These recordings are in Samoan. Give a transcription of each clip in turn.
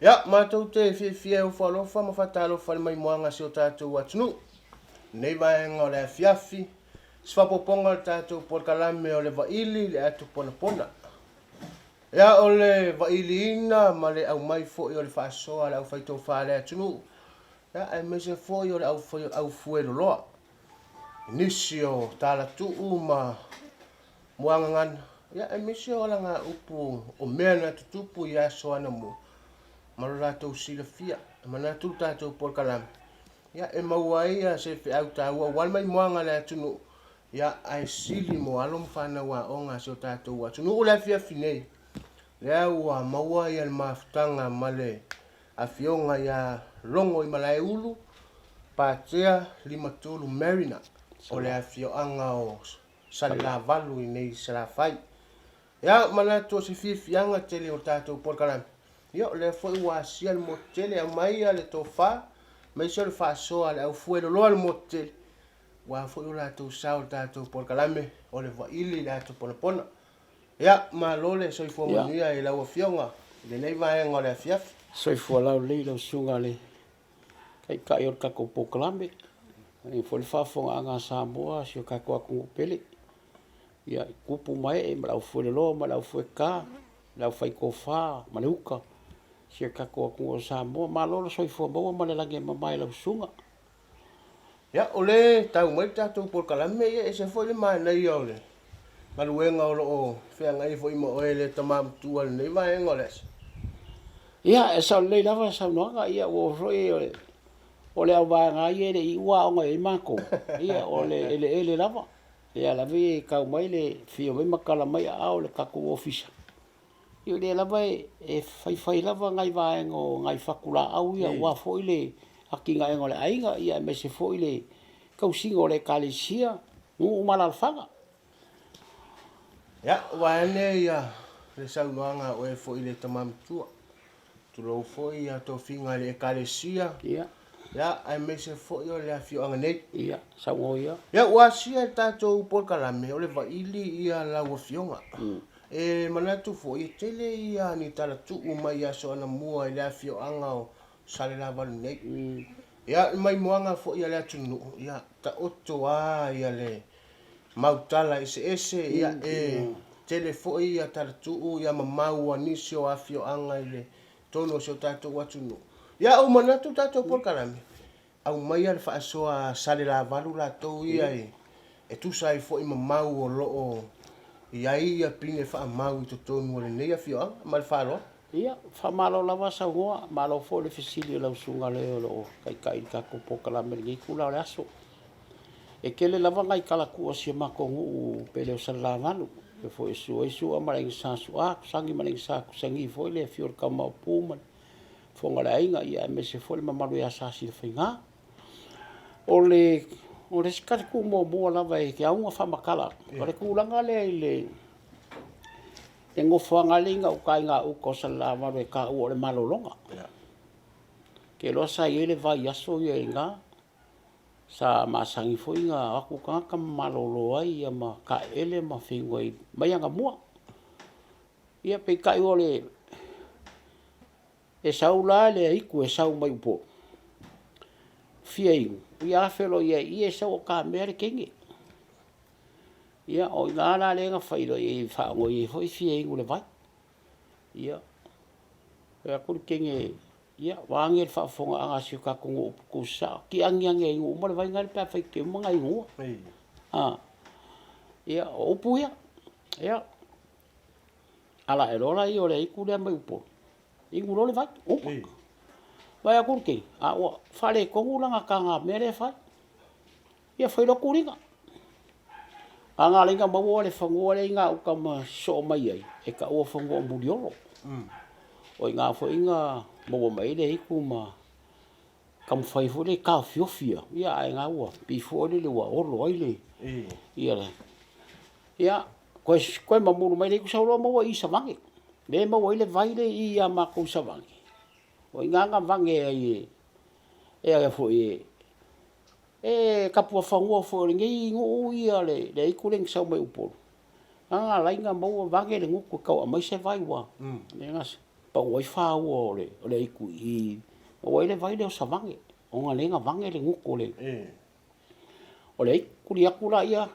Ia, matou te fiafia e ofo alofa ma faatalofa i le maimoaga a si o tatou atunuu. Lenei vaega o le afiafi, se faaopoopoga o le tatou polokalame o le Vaili i le Ato Ponapona. Ia, o le vailiina ma le aumai foi o le faasoa a le aufaitofa a le atunuu, ia, aemaise foi o le aufueloloa i nisi o talatuu ma muagagana, ia, aemaise o alagaupu o mea na tutupu i aso anamua ma lo latou silafia. E manatu le tatou polokalame, ia, e maua ai se feau taua aua le maimoaga a le atunuu, ia, ae sili mo alo ma fanau aoga a si o tatou atunuu le afiafi nei, lea ua maua le mafutaga ma le afioga ia Logoimalaeulu Patea Limatulu Mariner o le afioaga o Salelavalu i nei i Salafai. Ia, manatu o se fiafiaga tele o le tatou polokalame, ia o lea foi ua asia le motu tele, aumai le tofa, aemaise o le faasoa a le aufueloloa i le motu tele, aua foi o latou sao i le tatou polokalame o le Vaili i le Ato Ponapona. Ia, malo le soifua manuia i lau Afioga i lenei vaega o le afiafi. Soifua laulelei lau Susuga i le Taitai o le tatou polokalame, faapea foi le faafofogaaga a Samoa, si o tatou atunuu pele, ia, i tupu ma ee ma le aufueloloa ma le aufueta, le aufaitofa ma le uta, si o tatou atunuu o Samoa. Malo le soifua maua ma le lagi e mama i lau susuga. Ia, o lea e tau mai le tatou polokalame, ia e ese foi le manaia o le galuega o lo o feagai foi ma oe le tama matua i lenei vaega o le aso. Ia, e sao lelei lava le saunoaga, ia ua oo foi o le auvaega lava ia e le i iu aoga i ai matou, ia o le eleele lava. Ia lava ia e tau mai le afio mai ma tala mai aao i le tatou ofisa, Ia o lea lava e faifai lava nai vaega o nai fatulaau ia aua foi le atinaega o le aiga, ia aemaise foi le tausiga o le Ekalesia, nuu ma alaalafaga. Ia, vaeane ia le saunoaga a oe foi le tama matua. Tulou foi ia tofiga i le Ekalesia, Ia. Ia, aemaise foi o le afioaga nei. Ia, saunoa ia. Ia, ua asia e le tatou polokalame o le vaili ia lau afioga. E manatu foi e tele ia ni talatuu mai aso anamua i le afioaga o Salelavalu nei. Ia, le maimoaga foi a le atunuu, ia, taoto lava ia le mau tala eseese, ia, e tele foi ia talatuu ia ma mau a nisi o afioaga i le totonu o si o tatou atunuu. Ia, ua manatu le tatou polokalame, aumaia le faasoa a Salelavalu latou ia e tusa ai foi ma mau o lo o i ai ia pine faamau i totonu o lenei afioaga. Ma le faaaloalo. Ia, faamalo lava saunoa, malo foi le fesili a lau susuga le o lo o taitai i le tatou polokalame i lenei itula o le aso. E tele lava nai talatuu a si o matou nuu pele o Salelavalu, faapea foi e susu ai Sua ma le Aiga Sa Sua, Tusani ma le Aiga Sa Tusani foi le afio o le Tama a Upu ma le Fofoga o le Aiga, ia aemaise foi le mamalu ia Sasilafaiga. O le o le isi talatuu muamua lava e auga faamatala atu, o le tulaga lea i le le nofoaga lea i gauta i gauta o Salelavalu e taua o le Malologa. Ou te iloa sa i ai le vai i aso ia i ina, sa masani foi ona o atu tagata ma malolo ai ma taeele ma feinu ai mai anamua. Ia peitai o le e sau la le aitu e sau mai Upolu fia inu, ia afe loa i ai i i e sau o tamea le teine. Ia o i ina la lea na fai loa i ai e faanoi ai foi fia inu i le vai. Ia, fai atu le teine, ia vaeane le faafofogaaga a si o tatou nuu i Sasae, ti agiagi e inu uma le vai lena pe afai e te uma ona inua. Ia, o upu ia. Ia, ala ae loa lea o le aitu lea mai Upolu, inu loa le vai, uma. Vaai atu le teine, a ua faaletonu lana tagamea lea e fai. Ia fai loa tuliga. A na ala ai ona maua le fanua lea i gauta ma sosoo mai ai, e taua o fanua o Muliolo. O i ina foi na maua mai ai le aitu ma taumafai foi lea e taofiofi ia, ia ae na ua pei foi lele ua olo ai le, ia le, ia, toe mamulu mai le aitu sau loa maua i i Savane. Lea e maua ai le vai lea i i ia matou i Savane, o i ina na vane ai e e foi e E tapuafanua foi o lenei nuu ia le aitu lea na sau mai Upolu, na ala ai ona maua vane le gutu e tau aumai se vai ua pau ai faua o le o le aiku i maua ai le vai lea o Savage ona lea na vage le gutu o le o le aiku. Kuli atu laia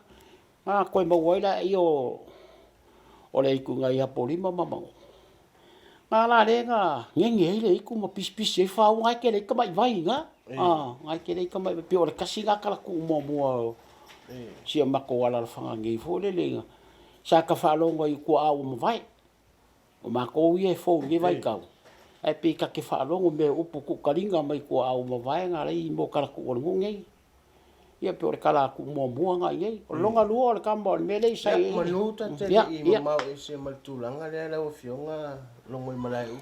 na toe maua ai laia o o le aiku i nai Apolima ma Manua. Na la lea na gege ai le aiku ma pisipisi ai faua na e tele ai tamai vai i ina. Na e tele ai tamai vai pei o le tasi lena talatuu muamua o si o matou alalafaga nei foi lele sa ta faalogo i tuaa ua mavae. O matou ia e fou i lenei vaitau, ae pei ta te faalogo mea o upu tuutaliga mai tuaa ua mavae na ala ai mo talatuu a le nuu nei. Ia pei o le talatuu muamua lena i inei. O le lona lua o le tama o le mea lea sa i ai. Ia, manu ta te le i mamao ese ma le tulaga lea lau Afioga Logoimalaeulu.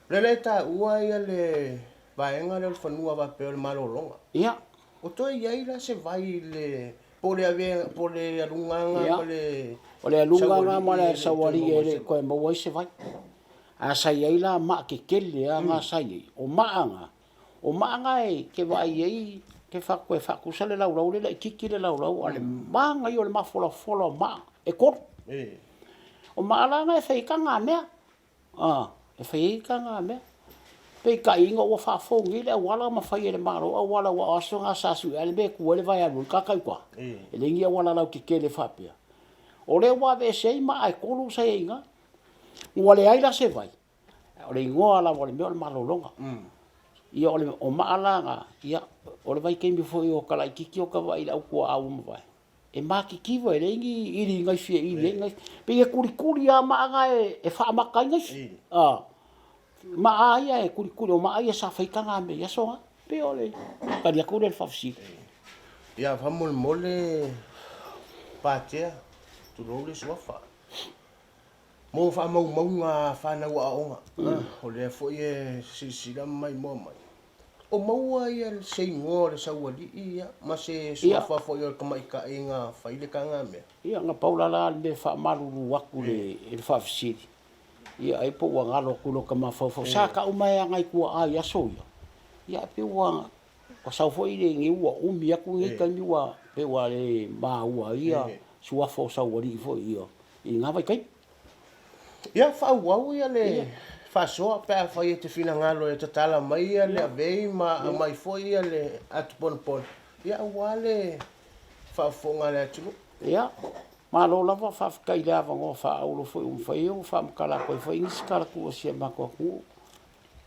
O lea la e taua ia le vaega lea o le fanua faapea o le malologa. Ia. O toe i ai la se vai i le po o le avea po o le aluga lena ma le O le aluga lena ma le saualii e le i toe maua ai se vai. Ae sa i ai la maa tetele lava na sa i ai. O maa na, o maa na e te vaai ai ke toe faatusa le laulau lea laitiiti le laulau a o le manaia o le mafolafola o maa e tolu. O maa la na e fai ai tagamea. A, e fai ai tagamea. Peitai ina ua faafou nei le auala ma fai e le Malo auala aua o aso na sa sue lava le mea e tu ai le vae e alu ai le tagata i uta. E leai ni auala lautetele faapea. O lea ua aveese ai maa e tolu sa i ai i ina. Ua leai la se vai, o le igoa lava o le mea o le malologa. Ia o le o maa la na, ia o le vaitaimi foi o ta laitiiti o ta vaai i le au tuaa ua mavae, E matitiva, e leai ni ili gaifi e ili ai gaifi. Pei e kulikuli lava maa na e faamata ai gaifi. Maa ia e kulikuli, o maa ia sa fai tagamea i aso na. Pei o le tali atu lea i le faafesili. Ia, faamolemole Patea, tulou le suafa. Mo faamaumauga a fanau aoga, o lea foi e silasila ma maimoa mai, o maua ia se igoa o le saualii ia ma se suafa foi o le tamaitai na fai le tagamea? Ia, na pau la la le mea e faamalulu atu i le faafesili, ia ai po ua galo atu i lota mafaufau. Sa tau mai lava nai tuaa i aso ia, ia ae pei ua sau foi lenei ua umi atu lenei taimi ua pei ua le maua ai suafa o saualii foi ia i lena vaitaimi. Ia, faaauau ia le faasoa pe afai e te finagalo e tatala mai ia le avei ma aumai foi ia le atuponapona, ia aua le faafofoga a le atunuu. Ia, malo lava, faafetai i le avanoa faaauro foi ua mafai ai ona faamatala atu ai foi nisi talatuu a si a matou atunuu.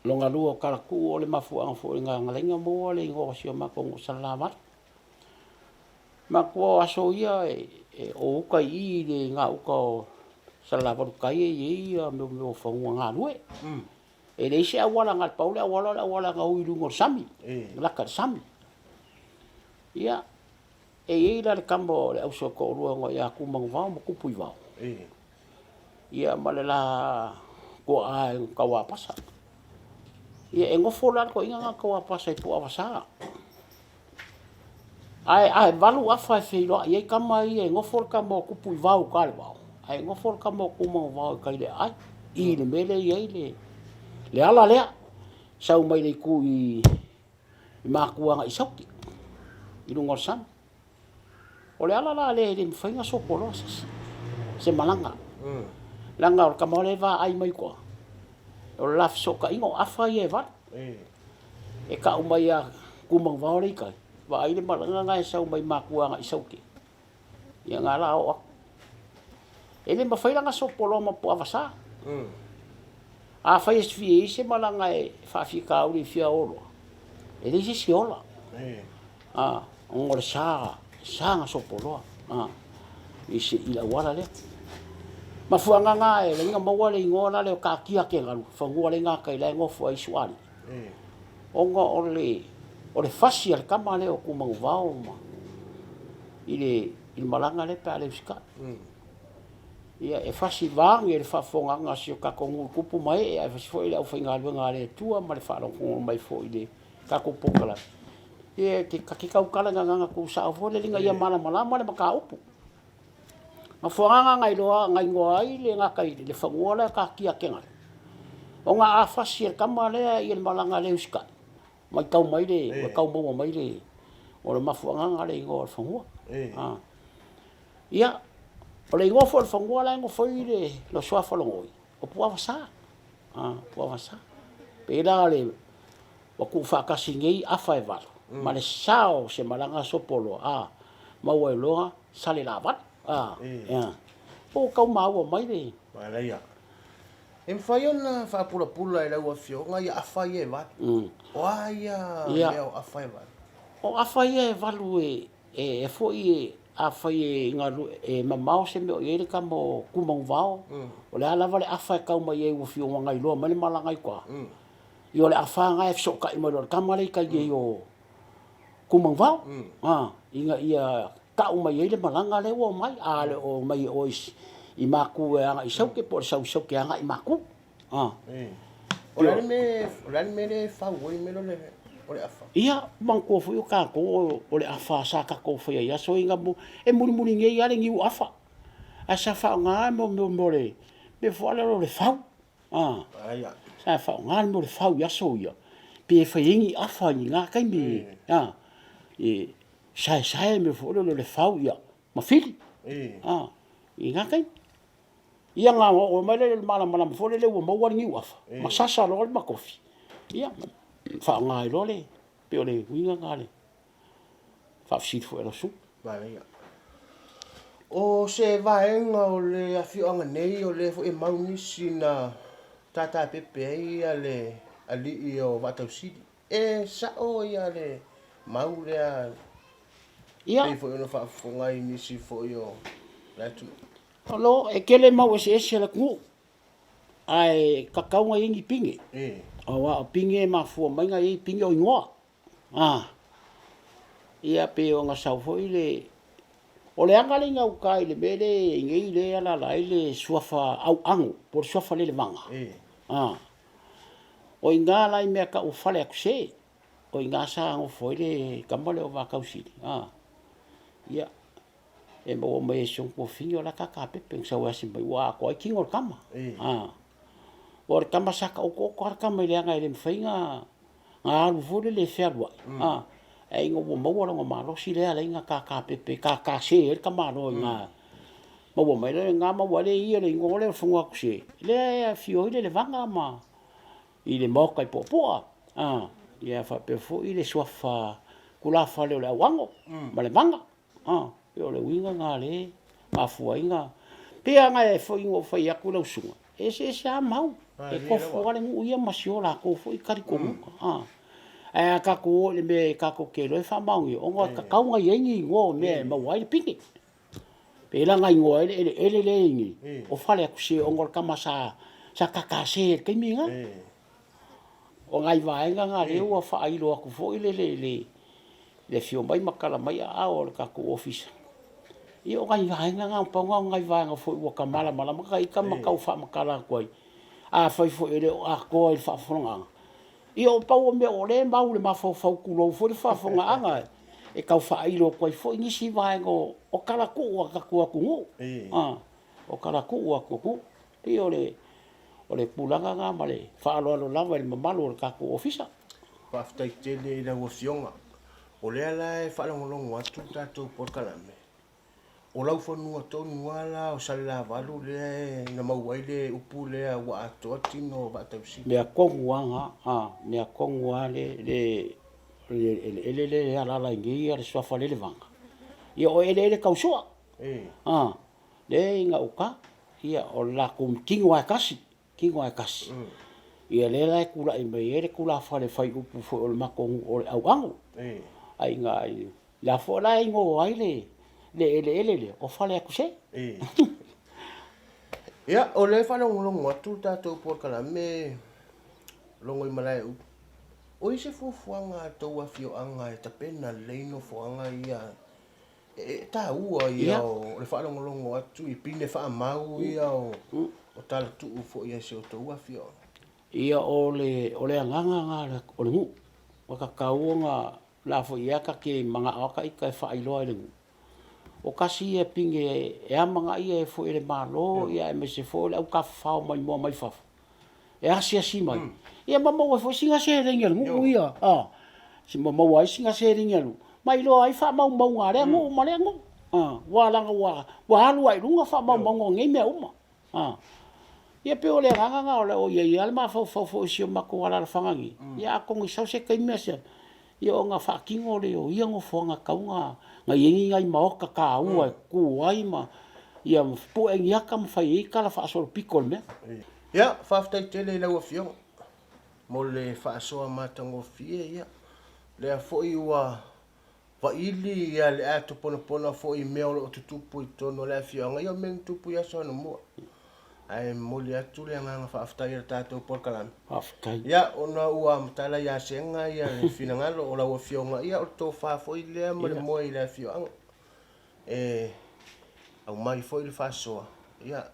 Lona lua o talatuu o le mafuaaga foi na ala ai ona maua le igoa o si o matou nuu o Salelavalu. Manatua o aso ia o uta i i i le gauta o Salelavalu tai e i ai ia mea o fanua galue. E leai se auala na o le pau le auala o le auala na ui i luga o le sami, lata i le sami. Ia, e i ai la le tama o le auso e toalua e igoa ia Tumanuvao ma Tupuivao. Ia ma le la tuaa e Tauapasa. Ia e nofo la le toeaina lena Tauapasa i Puavasa. Ae ae valu afa e feiloai ai tama ia, e nofo le tama o Tupuivao i uta i le vao, ae nofo le tama o Tumanuvao i tai i le aai, i le mea lea e i ai le le ala lea, sau mai le itu i Matua agai i Saute, i luga o le sami. O le ala la lea e le mafai ona sopoloa se isi, se malaga. Leaga o le tama lea e vaai mai tua, o le la fesootaiga o afa ia e valu. E tau mai ia Tumanuvao lea i tai, vaai le malaga lena e sau mai Matua agai i Saute, ia na la oo atu. E le mafai la ona sopoloa ma Puavasa. Afai e fia i ai se malaga e faafitauli e fia o loa, e leai se isi e ola. Ona o le sa, sa na sopoloa i le auala lea. Mafuaaga na e ala ai ona maua le igoa la lea o Taatia Kegalu, fanua lea e i gatai la e nofo ai Sualii, ona o le o le fasi a le tama lea o Tumanuvao ma i le i le malaga lea pe a le usitai. Ia e fasi vaeane le faafofogaaga a si o tatou nuu i tupu ma ee aemaise foi le aufaigaluega a le Atua ma le faalogologo mai foi i le tatou polokalame. Ia e ta te tautala i gagana tuusao foi lele ina ia malamalama le mataupu. Mafuaaga na iloa na igoa ai le gatai le fanua lea taatia Kegalu, ona a fasi e le tama lea ia le malaga le usitai, matau mai le ua tau maua mai le o le mafuaaga le igoa o le fanua. Ia, o le igoa foi o le fanua la e nofo ai le suafa o Logoi, o Puavasa. A, puaa vasa. Pei la o le ua tuufaatasi nei afa e valu ma le sao o se malaga sopoloa, a, maua ai loa Salelavalu, a, ea. Po ua tau maua mai le. Manaia. E mafai ona faapulapula e lau Afioga ia afa ia e valu? O a ia mea o afa e valu? O afa ia e valu e, e foi e, afai e galu, e mamao se mea o i ai le tama o Tumanuvao, o le a lava le afa e tau mai ai ua fia ua gailoa mai le malaga i tua, ia o le afa lena e fesootai mai loa i le tama lea i tai nei o Tumanuvao, a, ina ia tau mai ai le malaga lea ua omai, a le o omai e oe i Maku e agai i Saute po o le sau i Saute e agai i Maku. A. O le a le mea, o le a le mea lea e fau ai le mea lea o le afa? Ia, manatua foi o tatou o le afa sa tatou faia i aso ia, e mulimuli nei lava le niu afa, ae sa faaaoga mo mea o le mea foi lea o le fau. A. Sa faaaoga le mea o le fau i aso ia, pe fai ai ni afa i na taimi, a, e saesae mea foi lele o le fau ia ma fili, a, i na taimi. Ia na oo mai lea i le malamalama foi lele ua maua le niu afa, ma sasa loa le matofi, ia, faaaoga ai loa le, pei o le uiga lena o le faafesili foi a lau susuga. Manaia. O se vaega o le afioaga nei o lea foi e mau nisi na tatapepe ai le alii o Vaatausili. E sao ia le mau lea pei foi ona faafofoga ai nisi foi o le atunuu? O lo e tele mau eseese a le atunuu, ae tatau ona i ai ni pine. Aua o pine e mafua mai ona i ai pine o igoa. A, ia pei ona sau foi le, o le aga lea i gauta i le mea lea e i ai nei lea e alaala ai le suafa Auano po o le suafa Lelevaga. A, o i ina la i mea tau o Faleakusē, o i ina sa nofo ai le tama lea o Vatausili, a, ia, e maua mai e si ona tuafafine o la e tatapepe na sau e asi mai ua atoa ai tino o le tama. A, aua o le tama sa taotooto lava le tama i le aga e le mafai ona alu foi lele e fealuai, a, ae ina ua maua lona malosi lea e ala ai ona tatapepe, tatasē ai le tamaloa i ina, maua mai lea i ina maua ai le ia le igoa lea o le Fonoakusē, lea e afio ai Lelevaga ma i le maota i Puapua, a, ia faapea foi le suafa tulafale o le Auano ma Levaga. A, pei o le uiga lena lea e mafua ai ona, pei lava ona e foi ona ou fai atu lau susuga, e eseese lava mau, e tofu lava le nuu ia ma si o latou foi talitonuga. A, ae a tatou o i le mea e tatou te iloa e faamaonia, ona e tatau ona i ai ni igoa o mea e maua ai le pine. Pei la na igoa ai le eleele lea e i nei, o Faleakusē ona o le tama sa tata sē i le taimi lena. O nai vaega na lea ua faailo atu foi le le afio mai ma tala mai aao o le tatou ofisa. Ia o nai vaega na, pau na o nai vaega foi ua ta malamalama ta ita ma tau faamatala atu ai. Afai foi e le o atoa i le faafofogaaga, ia o pau o mea o lea e mau i le mafaufau tulou foi le faafofogaaga e tau faailo atu ai foi nisi vaega o tala tuu a tatou atunuu. O tala tuu a tatou atunuu. Pei o le O le tulaga lena ma le faaaloalo lava i le mamalu o le tatou ofisa. Faafetai tele i lau Afioga. O lea la e faalogologo atu le tatou polokalame, o lau fanua tonu lava la o Salelavalu lea na maua ai le upu lea ua atoa tino o Vaatausili. Mea tonu lava na, a, mea tonu lava le, le, le eleele lea e alaala ai nei le suafa Lelevaga. Ia o eleele tau sua, a, lea e i gauta. Ia, o le latou tino lava e tasi, tino lava e tasi. Ia lea la e tulai mai ai le tulafale faiupu foi o le matou nuu o le Auano. Ai ina i la foi la e igoa ai le le eleele lea o Faleakusē. Ia, o lea e faalogologo atu le tatou polokalame Logoimalaeulu. O i se fuafuaga a tou afioaga e tapena lelei nofoaga ia E taua ia o le faalogologo atu i pine faamau ia o talatuu foi a si o outou afioaga. Ia o le o le agaga lena o le nuu. Ua tatau ona la foi ea ta te manao a ita e faailoa i le nuu. O kasi ia pine e amanaia ai foi e le Malo ia aemaise foi o le au tafafao maimoa mai fafo. e asiasi mai, ia ma maua ai foi sina seleni a le nuu ia, a, ma maua ai sina seleni a le nuu, ma iloa ai faamaumauga a lea nuu ma lea nuu, a, aua leaga ua alu lava i luga faamaumauga o nei mea uma, a. Ia pei o le agaga lena o le o i ai lava le mafaufau foi o si o matou alalafaga nei, ia atonu e sau se taimi a se, ia ona faatino lea o ia nofoaga e tatau ona i ai ni nai maota taua e tu ai ma ia pue ni ata ma fai ai tala faasolopito o le mea. Ia, faafetai tele i lau Afioga mo le faasoa matagofie, ia, lea foi ua vaili ia le atoponapona foi i mea o lo o tutupu i totonu o le afioaga, ia o mea na tupu i aso anamua. Ae momoli atu le agaga faafetai o le tatou polokalame. Faafetai. Ia, ona ua matala ia Sega ia le finagalo o lau Afioga, ia o le tofa foi lea ma le moe i le afioaga. E aumai foi le faasoa, ia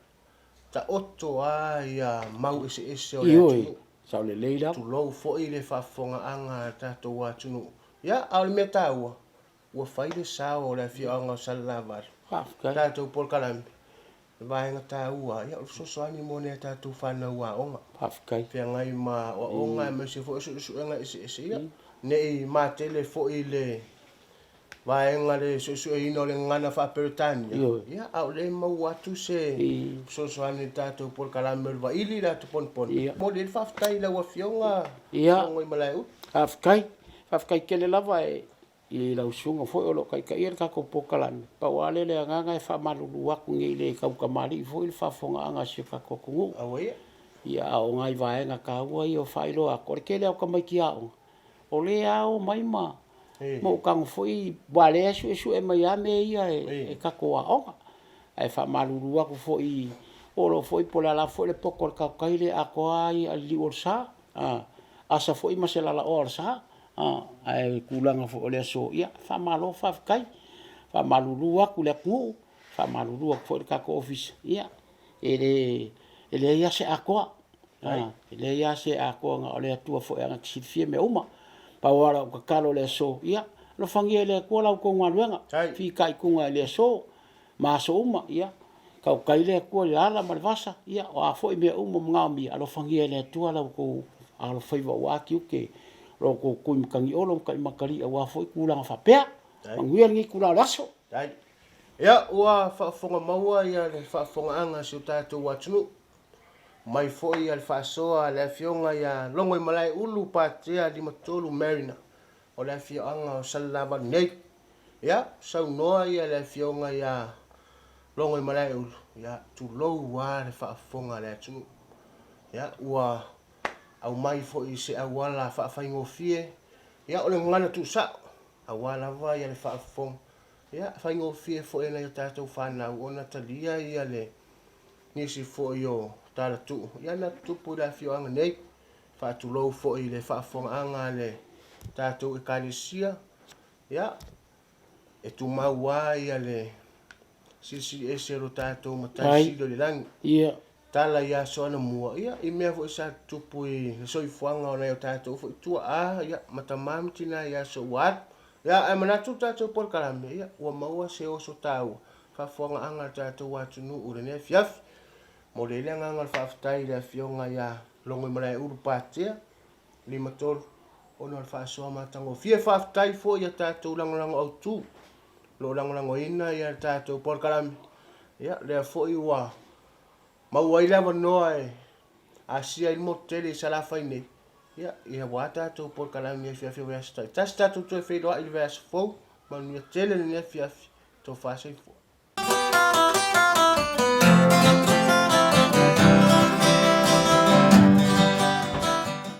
taoto lava ia mau eseese o le atunuu. Sao lelei lava. Tulou foi le faafofogaaga a le tatou atunuu. Ia, a o le mea taua, ua fai le sao o le afioaga o Salelavalu. Faafetai. Tatou polokalame, le vaega taua, ia o le fesoasoani mo nai a tatou fanau aoga. Faafetai. Feagai ma aoaoga aemaise foi o suesuega eseese, ia, ne i matele foi le vaega le suesueina o le gagana faa-Peretania, ia, a o lea e maua atu se fesoasoani i le tatou polokalame o le Vaili i le Ata Ponapona. Momoli ai le faafetai i lau Afioga Logoimalaeulu. Faafetai. Faafetai tele lava i lau susuga foi o lo o taitaia le tatou polokalame. Pau lava lea o le agaga e faamalulu atu nei le tautamalii foi le faafofogaaga a si o tatou atunuu. Ia, a o nai vaega taua ia o faailoa atu, o le tele lava o tamaiti aoga, o lea lava o mai ma ma ou tago foi, aua o lea e suesue mai lava mea ia e tatou aoga. Ae faamalulu atu foi, o lo o foi po o le a lava foi le poto a le tatou e le atoa lava ia liliu o le sa, asa foi ma se lalaoa o le sa, ae o le tulaga foi o le aso, ia faamalo faafetai. Faamalulu atu i le atunuu, faamalulu atu foi i le tatou ofisa, ia e leai lava se atoa. E leai lava se atoa na o le Atua foi na te silafia mea uma. Pau lava o lau tatalo i le aso, ia alofagia e le Atua la outou galuega, fitaituga i le aso ma aso uma, ia tautai le Atua i le ala ma le vasa, ia o a foi mea uma manaomia, alofagia e le Atua la outou alofaiva aua tiute o lo outou tui matagiolo ma taimatalii aua foi tulaga faapea. Manuia lenei itula o le aso. Ia, ua faafofoga maua ia le faafofogaaga a si o tatou atunuu. Mai foi le faasoa a le Afioga ia Logoimalaeulu Patea 53 Mariner o le afioaga o Salelavalu nei. Ia, saunoa ia le Afioga ia Logoimalaeulu, ia, tulou lava le faafofoga a le atunuu. Ia, ua aumai foi se auala faafaigofie, ia, o le gagana tuusao, aua lava ia le faafofoga. Ia, faigofie foi e nai o tatou fanau ona talia ia le nisi foi o talatuu ia na tutupu i le afioaga nei. Faatulou foi i le faafofogaaga a le tatou Ekalesia, ia, e tumau lava ia le silisili ese o lo tatou Matai Sili o i le lagi. Ia. Tala i aso anamua, ia, i mea foi sa tutupu i le soifuaga o nai o tatou foi tuaa, ia, ma tama ma tina i aso ua alu. Ia, ae manatu le tatou polokalame, ia, ua maua se oso taua faafofogaaga a le tatou atunuu i lenei afiafi. Momoli ai le agaga o le faafetai i le Afioga ia Logoimalaeulu Patea, 53, ona o le faasoa matagofie. Faafetai foi i a tatou lagolago autu o lo o lagolagoina le tatou polokalame. Ia, lea foi ua maua ai le avanoa e asia ai le motu tele i Salafai nei, ia, aua tatou polokalame i afiafi o vaiaso taitasi. Tatou toe feiloai i le vaiaso fou. Manuia tele lenei afiafi. Tofa soifua.